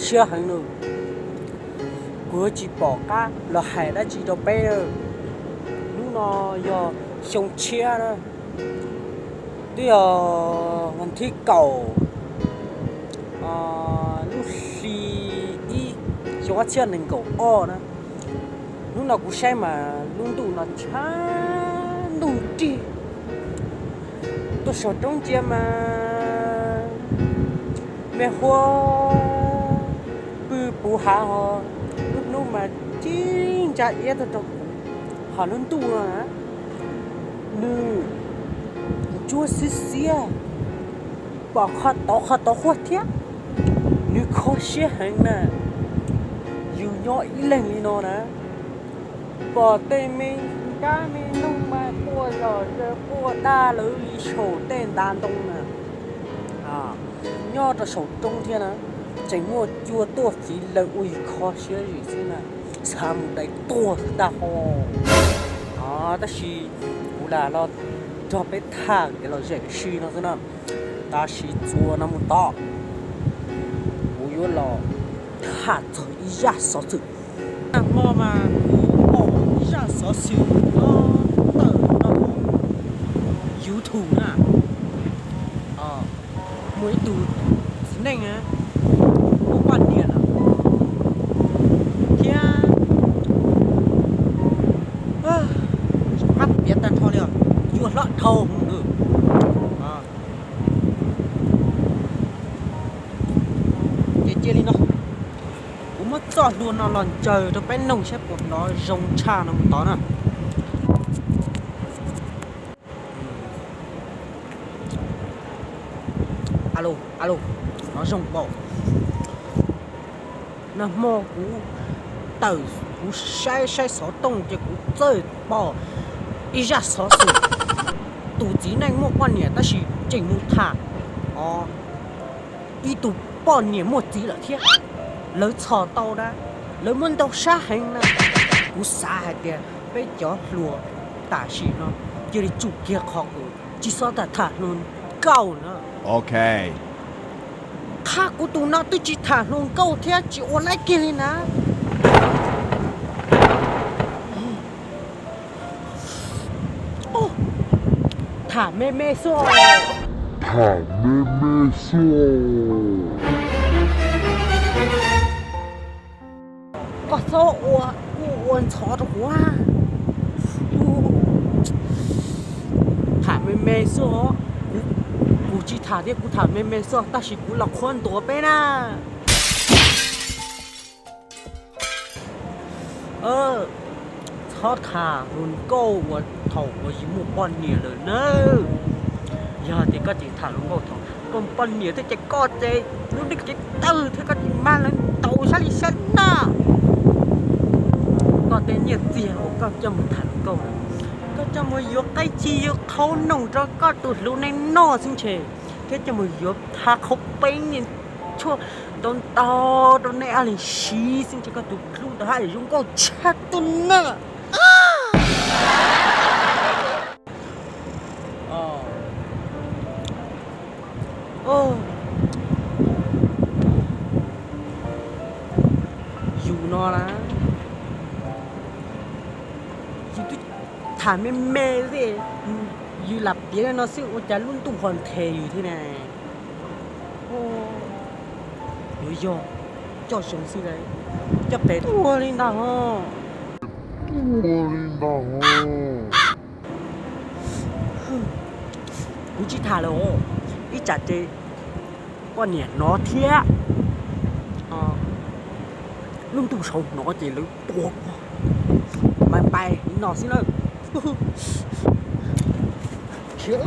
Siab heev na, kuv yuav tsis pom qab los hais dab tsi rau peb na. Hnub no yog xyoo tshiab na, twb yog vas thib kaum lub hli ib, xyoo ob txhiab nees nkaum ob na. Hnub no kuv saib mas lub ntuj no tshav ntuj nrig, tuaj saum roob ntsia mas me huab pw puv hav ho, lub hnub mas cig ntsa iab tuaj rau kuv. Ho lub ntuj no na, nws ntsuab xiab xiab, pom qhov tod qhov tod huaj thiab, nws kho siab heev na. Yus nyob ib leeg li no na, pom tej me kab me noog mas quaj zom zaws quaj dag lawv li saum tej ntav ntoo na. Nyob rau saum roob thiab na, tseem muaj cua tuaj txi lawv ua yus kho siab zim xwb na, xav mus dai tuag xwb ntag ho. Tab sis kuv lam los nrog peb tham kev lom zem ua si no xwb na. Tab sis txuas no mus tod, kuv yuav los tham txog ib zaj xov xwm. Nag hmo mas kuv pom ib zaj xov xwm nyob ntawm no YouTube na. Muaj ib tug txiv neej muaj poj niam lawm thiab, qab piav tag nrho li os, cua hlob dhau hwv. Ces cia li no, kuv muab txoj hlua no los ntsaws rau peb noog saib puas hnov zoo tshaj no mus tod na. Alo, alo, hnov zoo npaum. Nag hmo kuv tawm, kuv saib saib xov tooj ces kuv txawm pom ib zaj xov xwm, tus txiv neej muaj poj niam tab sis tseem mus tham ib tug poj niam muaj txiv lawm thiab. Lawv txhom tau na, lawv muab ntaus sab heev na. Kuv xav hais tias peb cov hluas tam sim no cia li tsum kiag qhov uas tsis txhob tham tham hluas nkauj na. Qhov kuv tus no twb tsis tham hluas nkauj thiab tsis ua laib kiag li na. Tham me me xwb. Tham me me xwb. Koj txhob ua, kuj ua ntxhov rau kuv. Tham me me xwb os. Kuv tsis tham thiab, kuv tham me me xwb, tab sis kuv los qhuab ntuas peb na. Txhob tham hluas nkauj uas thaum uas yus muaj poj niam lawm nawb. Yog tias koj tseem tham hluas nkauj thaum koj muaj poj niam thiab ces koj ces lub neej cev tawg thiab koj tsis mag lawv ntaus sab li sab na. Koj tej nyiaj txiag uas koj coj mus tham hluas nkauj na, koj coj mus yuav qaib ci yuav qhauv noog rau koj tus hlub neej noj xwb ntshe, thiab coj mus yuav tha qhauv peeb tshuaj ntau ntau rau nej ob leeg siv xwb ntshe koj tus hlub ntawd haj zoo nkauj tshaj tuaj na. Yus no na, yus twb tham me me xwb, yus lam piav li no xwb ua cas lub ntuj ho nthe yus thiab ne? Yuav yog coj zoo xwb, coj pem tuaj li ntag ho. Kuv tsis tham lawm, ib tsam ces poj niam hnov thiab lub ntuj saud hnov ces lawv tua kuv mas npai li no xwb na. Khiav.